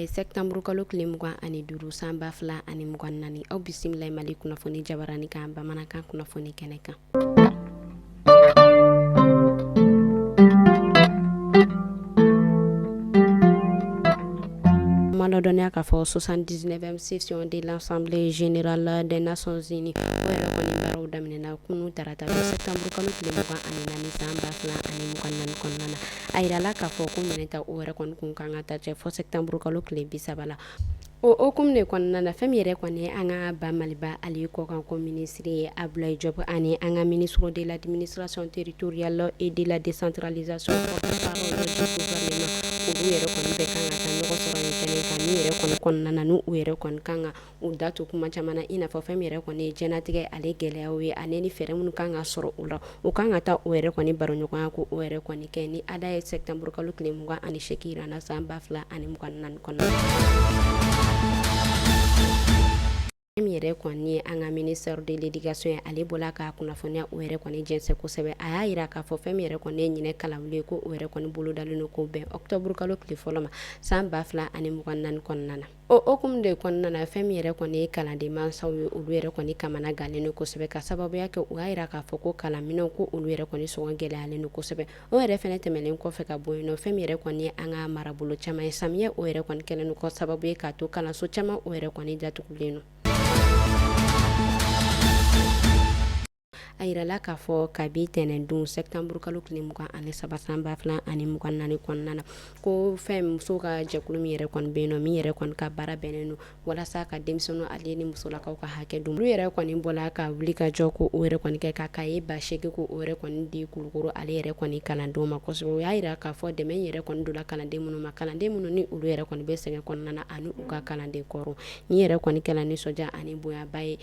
ye septembre kalo tile 25 san 2024. Aw bisimila Mali kunnafoni jabarani kan bamanankan kunnafoni kɛnɛ kan. Ma ladɔnniya k'a fɔ 79e session de l'Assemblée générale des Nations Unies o yɛrɛ kɔni baaraw daminɛna kunun tarata don septembre kalo tile 24 san 2024 kɔnɔna na. A yirala k'a fɔ ko ɲinɛ ta o yɛrɛ kɔni kun kan ka taa cɛ fɔ septembre kalo tile 30 la. O hukumu de kɔnɔna na, fɛn min yɛrɛ kɔni ye an ka ba Maliba ale kɔkanko minisiri ye Abdoulaye Diop ani an ka ministre de l'administration territoriale et de la décentralisation porte-parole du gouvernement, olu yɛrɛ kɔni bɛ kan ka taa ɲɔgɔn sɔrɔ nin kɛnɛ kan min yɛrɛ kɔni kɔnɔna na, n'u yɛrɛ kɔni kan ka u da to kuma caman na, i n'a fɔ fɛn min yɛrɛ kɔni ye diɲɛlatigɛ ale gɛlɛyaw ye ani ni fɛɛrɛ minnu kan ka sɔrɔ u la, u kan ka taa o yɛrɛ kɔni baroɲɔgɔnya ko o yɛrɛ kɔni kɛ ni Ala ye septembre kalo tile 28 jira an na san 2024 kɔnɔ. Fɛn min yɛrɛ kɔni ye an ka ministère de l'éducation ye, ale bɔla ka kunnafoniya o yɛrɛ kɔni jɛnsɛn kosɛbɛ. A y'a jira k'a fɔ fɛn min yɛrɛ kɔni ye ɲinɛ kalawuli ye, ko o yɛrɛ kɔni bolodalen don ko bɛn octobre kalo tile fɔlɔ ma san 2024 kɔnɔna na. O hukumu de kɔnɔna na, fɛn min yɛrɛ kɔni ye kalanden mansaw ye, olu yɛrɛ kɔni kamana gannen don kosɛbɛ ka sababuya kɛ u y'a jira k'a fɔ ko kalanminɛnw ko olu yɛrɛ kɔni sɔngɔ gɛlɛyalen don kosɛbɛ. O yɛrɛ fɛnɛ tɛmɛnen kɔfɛ ka bɔ yen nɔ, fɛn min yɛrɛ kɔni ye an ka marabolo caman ye, samiyɛ o yɛrɛ kɔni kɛlen don ka sababu ye k'a to kalanso caman o yɛrɛ kɔni datugulen don. A yirala k'a fɔ kabi tɛnɛndon septembre kalo tile 23 san 2024 kɔnɔna na, ko fɛn musow ka jɛkulu min yɛrɛ kɔni bɛ yen nɔ, min yɛrɛ kɔni ka baara bɛnnen don walasa ka denmisɛnninw ale ni musolakaw ka hakɛ dun, olu yɛrɛ kɔni bɔla ka wuli ka jɔ ko o yɛrɛ kɔni kɛ ka kaye 8000 ko o yɛrɛ kɔni di Kulukoro ale yɛrɛ kɔni kalandenw ma kosɛbɛ. O y'a yira k'a fɔ dɛmɛ yɛrɛ kɔni donna kalanden minnu ma, kalanden minnu ni olu yɛrɛ kɔni bɛ sɛgɛn kɔnɔna na ani u ka kalanden kɔrɔ. Nin yɛrɛ kɔni kɛla nisɔndiya ani bonyaba ye.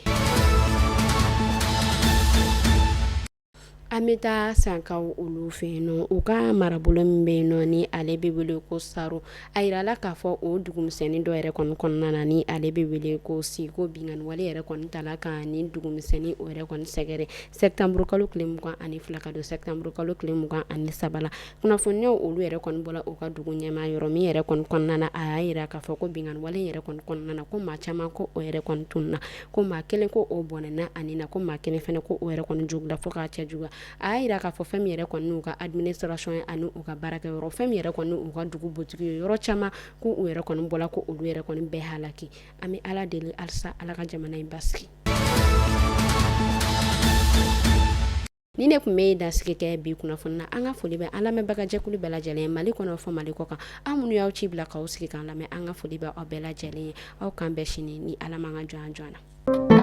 An bɛ taa Sankaw olu fɛ yen nɔ, u ka marabolo min bɛ yen nɔ ni ale bɛ wele ko Saro. A yirala k'a fɔ o dugumisɛnnin dɔ yɛrɛ kɔni kɔnɔna na ni ale bɛ wele ko Si, ko binkanni wale yɛrɛ kɔni tala ka nin dugumisɛnnin o yɛrɛ kɔni sɛgɛrɛ septembre kalo tile 22 ka don septembre kalo tile 23 la. Kunnafoniyaw olu yɛrɛ kɔni bɔra u ka dugu ɲɛmaa yɔrɔ min yɛrɛ kɔni kɔnɔna na, a y'a yira k'a fɔ ko binkanni wale yɛrɛ kɔni kɔnɔna na, ko maa caman ko o yɛrɛ kɔni tununna, ko maa kelen ko o bɔnɛna a ni na, ko maa kelen fana ko o yɛrɛ kɔni jogila fo k'a cɛ juguya. A y'a yira k'a fɔ fɛn min yɛrɛ kɔni n'u ka administration ye ani u ka baarakɛyɔrɔ, fɛn min yɛrɛ kɔni u ka dugu butigi ye, yɔrɔ caman ko u yɛrɛ kɔni bɔla ko olu yɛrɛ kɔni bɛɛ halaki. An bɛ Ala deli halisa Ala ka jamana in basigi. Nin de tun bɛ dansigi kɛ bi kunnafoni na. An ka foli bɛ an lamɛnbagajɛkulu bɛɛ lajɛlen ye Mali kɔnɔ fɔ Mali kɔ kan. Aw minnu y'aw ci bila k'aw sigi k'an lamɛn, an ka foli bɛ aw bɛɛ lajɛlen ye. Aw k'an bɛn sini ni Ala m'an ka jɔnya jɔ an na.